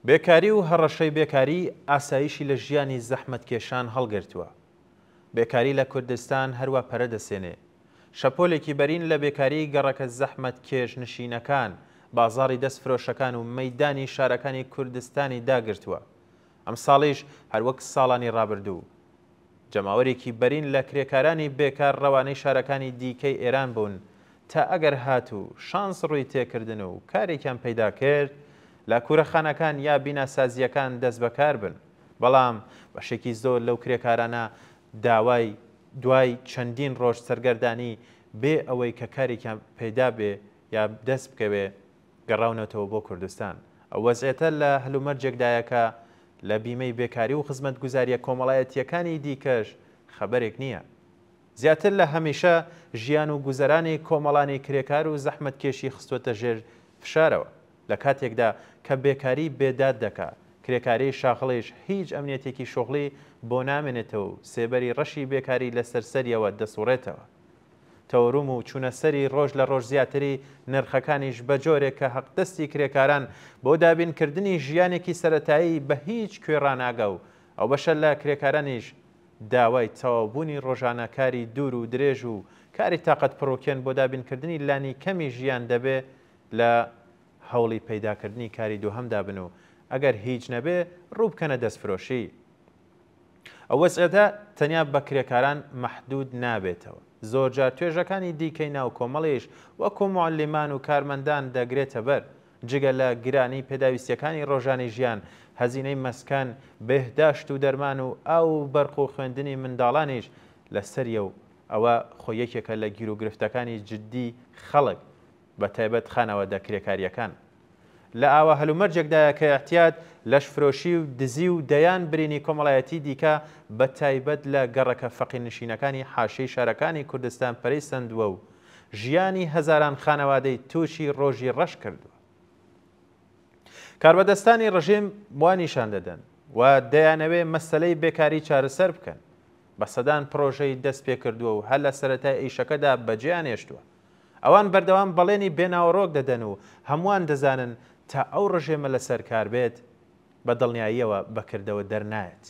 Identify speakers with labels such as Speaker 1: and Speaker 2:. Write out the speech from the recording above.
Speaker 1: بێکاری و هەڕەشەی بێکاری ئاسایشی لە ژیانی زەحمەتکێشان هەڵگرتووە. بێکاری لە کوردستان هەروا پەرە دەسێنێ. شەپۆلێکی بەرین لە بێکاری گەڕەکە زەحمەتکێش نشینەکان، بازاڕی دەست فرۆشەکان و مەیدانی شارەکانی کوردستانی داگرتووە. ئەمساڵیش هەروەک ساڵانی ڕابردوو، جەماوەرێکی بەرین لە کرێکارانی بێکار ڕەوانەی شارەکانی دیکەی ئێران بوون تا ئەگەر هاتوو شانس ڕووی تێکردن و کارێکیان پەیدا کرد لە کورەخانەکان یا بیناسازییەکان دەستبەکار بن بەڵام بەشێکی زۆر لەو کرێکارانە داوای دوای چەندین ڕۆژ سەرگەردانی بێ ئەوەی کە کارێکیان پەیدا بێ یا دەست بکەوێ گەڕاونەتەوە بۆ کوردستان. ئەو وەزعیەتە لە هەلومەرجێکدایە کە لە بیمەی بێکاری و خزمەتگوزارییە کۆمەڵایەتییەکانی دیکەش خەبەرێک نییە. زیاتر لە هەمیشە ژیان و گوزەرانی کۆمەڵانی کرێکار و زەحمەتکێشی خستووەتە ژێر فشارەوە. لە کاتێکدا کە بێکاری بێداد دەکا، کرێکاری شاغڵیش هیچ ئەمنیەتێکی شوغڵی بۆ نامێنێتەوە و سێبەری ڕەشی بێکاری لەسەر سەریەوە دەسوڕێتەوە. تەوەروم و چونەسەری ڕۆژ لە ڕۆژ زیاتری نرخەکانیش بە جۆرێک کە هەقدەستی کرێکاران بۆ دابینکردنی ژیانێکی سەرەتایی بە هیچ کوێ ڕاناگا و ئەو بەشە لە کرێکارانیش داوای تەواوبوونی ڕۆژانە کاری دوور و درێژ و کاری تاقەت پڕوکێن بۆ دابینکردنی لانیکەمی ژیان دەبێ لە هەوڵی پەیداکردنی کاری دووهەمدا بن و ئەگەر هیچ نەبێ ڕوو بکەنە دەستفرۆشی. ئەو وەزعیەتە تەنیا بە کرێکاران مەحدود نابێتەوە، زۆرجار توێژەکانی دیکەی ناو کۆمەڵیش وەکو موعەلیمان و کارمەندان دەگرێتە بەر. جگە لە گرانی پێداویستیەکانی ڕۆژانەی ژیان، هەزینەی مەسکەن، بێهداشت و دەرمان و ئاو و بەرق و خوێندنی منداڵانیش لەسەریە و ئەوە خۆ یەکێکە لە گیروگرفتەکانی جدی خەڵک بە تایبەت خانەوادە کرێکارییەکان. لە ئاوا هەلومەرجێکدایە کە ئیعتیاد، لەشفرۆشی و دزی و دەیان برینی کۆمەڵایەتی دیکە بە تایبەت لە گەڕەکە فەقیرنشینەکانی حاشیەی شارەکانی کوردستان پەرەی سەندووە و ژیانی هەزاران خانەوادەی تووشی ڕۆژی ڕەش کردووە. کاربەدەستانی ڕژیم وا نیشان دەدەن و دەیانەوێ مەسەلەی بێکاری چارەسەر بکەن. بە سەدان پڕۆژەی دەست پێکردووە و هەر لە سەرەتای ئیشەکەدا بەجێیان هێشتووە. ئەوان بەردەوام بەڵێنی بێ ناوەڕۆک دەدەن و هەمووان دەزانن تا ئەو ڕژێمە لەسەر کار بێت بە دڵنیاییەوە بە کردەوە دەرنایەت.